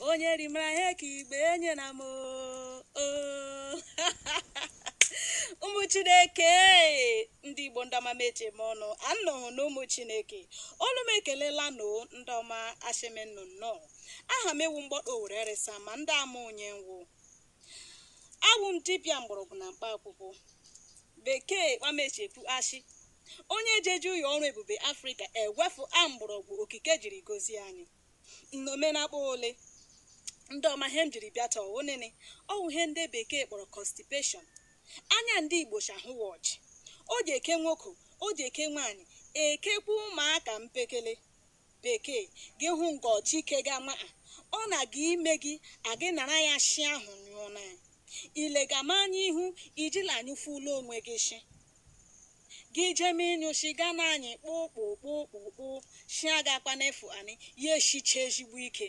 Onye rimara ihe ka igbe enyela m oo. Ụmụ Chineke, ndị Igbo ndị ọma m eche m ọnụ anọghị na ụmụ Chineke olu m ekelela nụ ndị ọma ashịmnnụ nnọọ. Aha m ewu mgbọkọ were resa ma ndị ama onye nwụ awụ m dibịa mgbọrọgwụ na mkpa akwụkwọ bekee kpamechekwu ashị onye jeje ụyọ ọrụ ebube Afrịka ewefu a mgbọrọgwụ okike jiri gozie anyị nnomenakpa ole ndị ọma ihe m jiri bịa taa onene ọwụ ihe ndị bekee kpọrọ constipation. Anya ndị Igbo shahụwa ọchị o ji eke nwoke o ji eke nwaanyị ekekwa ụmụaka mpekele bekee gị hụ nga ọchike ga ma ọ na-aga ime gị agị nara ya shi ahụ nyụọ na ya ilegama anya ihu ijila anyụfula onwe gị shi gị jeme ịnyụshi ga na anyị kpụkpụkpụkpụkpụ shi agakwa n'efu anyị ya eshicha ezigbo ike.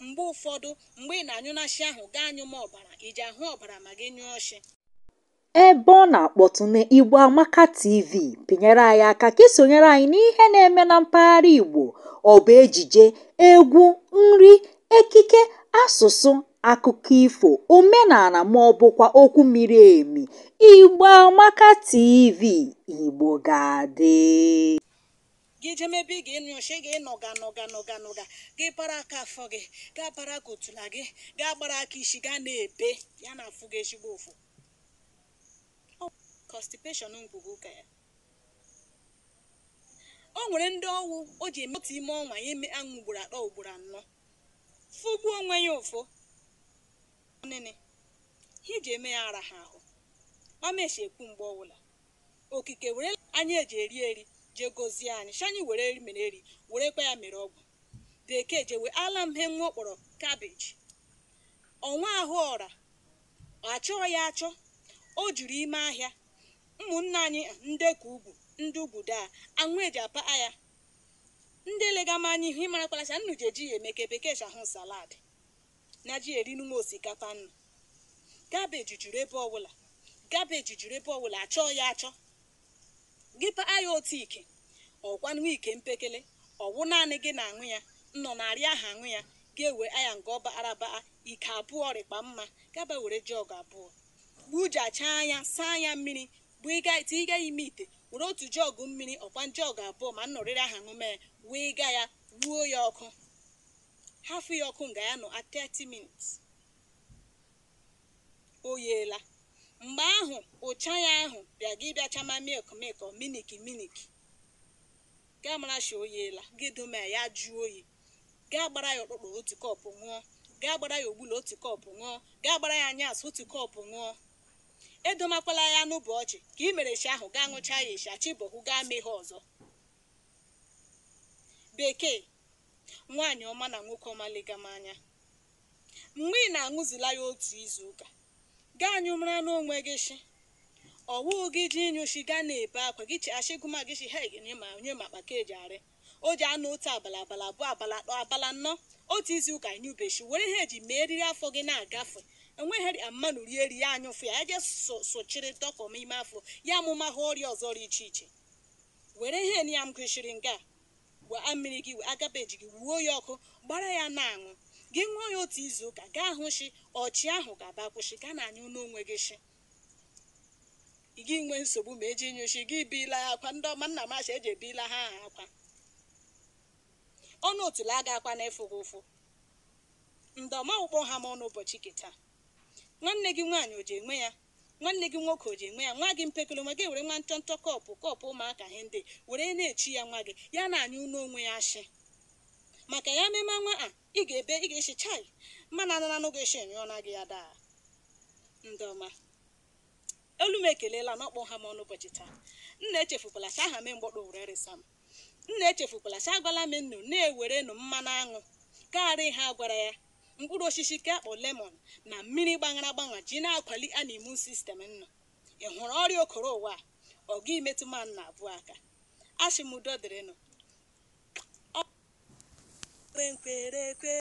Mgbe ụfọdụ mgbe ị na-anyụ na shi ahụ gaa anyụ ma ọbara iji ahụ ọbara ma gị nyụọ shi. Ebe ọ na-akpọtụ na Igbo Amaka TV, pinyere anyị aka ka isonyere anyị n'ihe na-eme na mpaghara Igbo. Ọ bụ ejije, egwu, nri, ekike, asụsụ, akụkọ ifo, omenala ma ọ bụkwa okwu miri emi. Igbo Amaka TV, Igbo ga-adị. Gị jemebe ị ga-ịnyụ shi gị nọga nọga nọga nọga gị para aka afọ gị gaa para aka otula gị gaa gbara aka isi gaa na-ebe ya na afụ gị ezigbo ụfụ. Constipation ngwugwu ka ya o nwere ndị ọwụ o ji eme otu ime ọnwa ya eme aṅụ ugboro atọ ugboro anọ fụgbuo onwe ya ụfụ nene ihe iji eme ya ara ha ahụ mameshi ekwu mgbe ọbụla okike were anyị eji eri eri jee gozie anyị shi anyị were eri mere eri werekwa ya mere ọgwụ. Bekee jewe ala mhe nwa kpọrọ kabeji ọnwa ahụ ọra achọọ ya achọ o juru ime ahịa. Ụmụnne anyị ndị ka ugwu ndị ugwu daa anwụ eji apa ya ndị elegama anya ihu ịmarakwalacha nnu ji eji ya eme ka bekee ahụ salad na ji eri n'ume osikapa nnu. Kabeji juru ebe ọbụla kabeji juru ebe ọbụla achọọ ya achọ gị paa ya otu ike ọkwanụ ike mpekele ọwụ naanị gị na-aṅụ ya nnọ narị ahụ aṅụ ya ga-ewe aya nke ọba arabaa ike abụọ rịkpa mma gaba were jọg abụọ gbujachaa ya saa ya mmiri bụ ịga ime ite were otu jọgụ mmiri ọkwa jọgụ abụọ ma nnọrịrị ahụ ṅụme wee ga ya wuo ya ọkụ hafụ ya ọkụ nga ya nọ at 30 minutes o yeela. Mgbe ahụ ụcha ya ahụ bịa gị bịachama milk milk miniki miniki gaa mara shi o yeela gị dome ya jụọ oyi gaa gbara ya ọkpụkpụ otu kọpụ ṅụọ gaa gbara ya ogbula otu kọpụ ṅụọ gaa gbara ya anyasị otu kọpụ ṅụọ. Edomakwala ya n'ụbọchị ka ị mere shi ahụ gaa ṅụcha ya eshi achịbọhụ gaa mee ha ọzọ. Bekee nwaanyị ọma na nwoke ọma legama anya mgbe ị na-aṅụzila ya otu izu ụka gaa anyụmara n'onwe gị shi ọwụ gị ji ịnyụ shi gaa na-ebe akwa gị chi ashịgụma gị shi he nye ma onye ma akpa ka eji arị o ji anụ otu abalị abalị abụọ abalị atọ abalị anọ otu izu ụka nyubeshi were ihe eji mee eriri afọ gị na-agafe enweghị mmanụ rie eri ya anyụfụ ya eje sochiri dọkọm ime afọ ya amụma ha ọrịa ọzọ dị iche iche. Were ihe ya m gụchiri nga wee mmiri gị wee agabeji gị wuo ya ọkụ gbara ya na-aṅụ gị ṅụọ ya otu izu ụka gaa hụ shi ọchị ahụ ga-aba kwụsị gaa na anyụ n'onwe gị shi ị gị nwee nsogbu ma eji nyụ shi gị bila ya akwa ndị ọma nna m asha eji ebila ha aha akwa ọnụ otula aga akwa na-efu gị ụfụ. Ndị ọma ụkpọ ha ma ọnụ ụbọchị keta nwanne gị nwaanyị o ji enwe ya nwanne gị nwoke o ji enwe ya nwa gị mpekele nwa gị were nwa nchọnchọ kọpụ kọpụ ụmụaka ihe ndị were na-echi ya nwa gị ya na-anyụ n'onwe ya ashị maka ya mema nwa a ị ga-ebe ị ga-eshi chai mana ananụ gị eshi nyụọ na gị ya daa. Ndị ọma olu m ekelela n'ọkpọ ha m ọnụ ụbọchị taa. Nna echefukwala cha aha mee mgbọkpọ were resa m. Nna echefukwala cha agwala m nnu na-ewerenụ mmanụ aṅụ karị ha gwara ya mkpụrụ osisi ka akpọ lemon na mmiri gbaṅara agbanwa ji na-akwali ana immune system nnu. Ị hụrụ ọrịa okoro ụwa ọ gị metụ man na abụọ aka ashị m udo dịrịnụ. Kwe kwere ekwe.